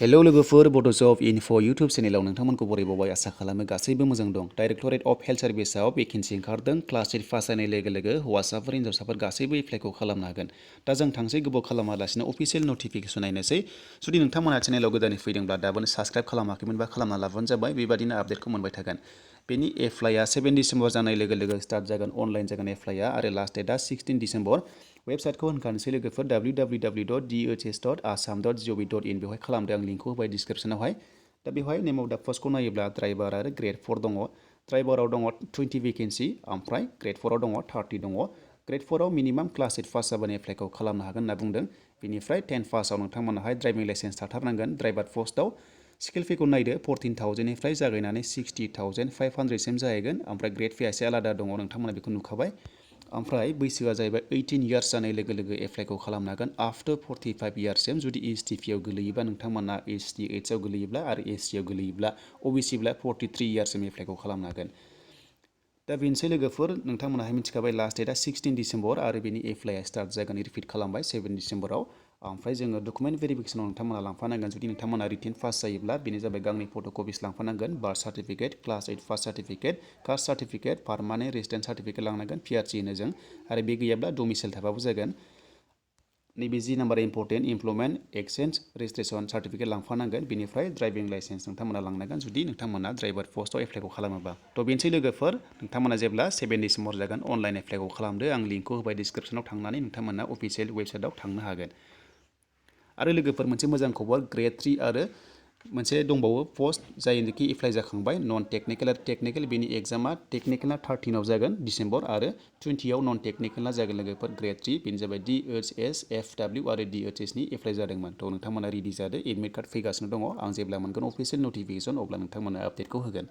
Hello लोगोफोर बड'जब enough' YouTube चेनेलाव नोंथांमोनखौ बरायबावबाय आसा खालामो गासैबो मोजां दं। डाइरेक्टरेट अफ हेल्थ सार्भिसाव भेकेन्सि ओंखारदों। क्लास 8 पास जानाय लोगो लोगो हौवासाफोर हिन्जावसाफोर गासैबो एप्लाइखौ खालामनो हागोन। दा जों थांसै गोबाव खालामालासिनो अफिसियेल नटिफिकेसन नायनोसै। जुदि नोंथांमोना चेनेलाव गोदानै फैदोंब्ला दाबोनो साबस्क्राइब खालामाखैमोनबा खालामना लाबानो जाबाय। बेबादिनो आपडेटखौ मोनबाय थागोन। बेनि एप्लाइआ 7 डिसेम्बर जानाय लोगो लोगो स्टार्ट जागोन। अनलाइन जागोन एप्लाइआ आरो लास्ट डेटआ 16 डिसेम्बर। वेबसाइटखौ होनखानोसै लोगोफोर www.dhs.assam.gov.in बेवहाय खालामदों। आं लिंकखौ होबाय डिसक्रिप्सनावहाय। दा बेवहाय नेम अफ दा पस्टखौ नायोब्ला ड्राइभार आरो ग्रेड 4 दङ। ड्राइभाराव दङ 20 भेकेन्सि ओमफ्राय ग्रेड 4आव दङ 30 दङ। ग्रेड 4आव मिनिमाम क्लास 8 पास जाबानो एप्लाइखौ खालामनो हागोन होनना बुंदों। बेनिफ्राय 10 पासआव नोंथांमोनाहाय ड्राइभिं लाइसेन्स थाथारनांगोन। ड्राइभार पस्टआव स्किल फिखौ नायदो 14,000निफ्राय जागायनानै 60,500सिम जाहैगोन। ओमफ्राय ग्रेड फिआ एसे आलादा दङ, नोंथांमोना बेखौ नुखाबाय। ओमफ्राय बैसोआ जाहैबाय 18 इयार्स जानाय लोगो लोगो एप्लाइखौ खालामनो हागोन। आफ्टार 45 इयार्ससिम जुदि एसटि पिआव गोलैयोबा नोंथांमोना एसटि एइचआव गोलैयोब्ला आरो एससिआव गोलैयोब्ला अबिसिब्ला 43 इयार्ससिम एप्लाइखौ खालामनो हागोन। दा बेनोसै लोगोफोर, नोंथांमोनाहाय मिथिखाबाय लास्ट डेटआ 16 डिसेम्बर आरो बेनि एप्लाइआ स्टार्ट जागोन। रिपिट खालामबाय 7 डिसेम्बराव। ओमफ्राय जोङो डकुमेन्ट भेरिफिकेसनाव नोंथांमोना लांफानांगोन। जुदि नोंथांमोना रिटेन पास जायोब्ला बेनो जाबाय गांनै फट' कपिस लांफानांगोन। Birth certificate, class 8 pass certificate, caste certificate, permanent resident certificate लांनांगोन। पिआरसि होनो जों। आरो बे गैयाब्ला डमिसाइल थाबाबो जागोन। नैबे जि number important employment exchange registration certificate लांफानांगोन। बेनिफ्राय ड्राइभिं लाइसेन्स नोंथांमोना लांनांगोन जुदि नोंथांमोना ड्राइभार पस्टआव एप्लाइखौ खालामोबा। थ' बेनोसै लोगोफोर, नोंथांमोना जेब्ला 7 डिसेम्बर जागोन अनलाइन एप्लाइखौ खालामदो। आं लिंकखौ होबाय डिसक्रिप्सनाव थांनानै नोंथांमोना अफिसियेल वेबसाइटआव थांनो हागोन। आरो लोगोफोर मोनसे मोजां खबर, ग्रेड 3 आरो मोनसे दंबावो पस्ट जायनोखि एप्लाइ जाखांबाय नन टेकनिकेल आरो टेकनिकेल। बेनि एग्जामा टेकनिकेलना 13आव जागोन डिसेम्बर आरो 20आव नन टेकनिकेलना जागोन लोगोफोर ग्रेड 3। बेनो जाबाय DHS FW आरो DHSनि एप्लाइ जादोंमोन। थ' नोंथांमोना रेडि जादो। एडमिट कार्ड फैगासिनो दङ। आं जेब्ला मोनगोन अफिसियेल नटिफिकेसन अब्ला नोंथांमोना आपडेटखौ होगोन।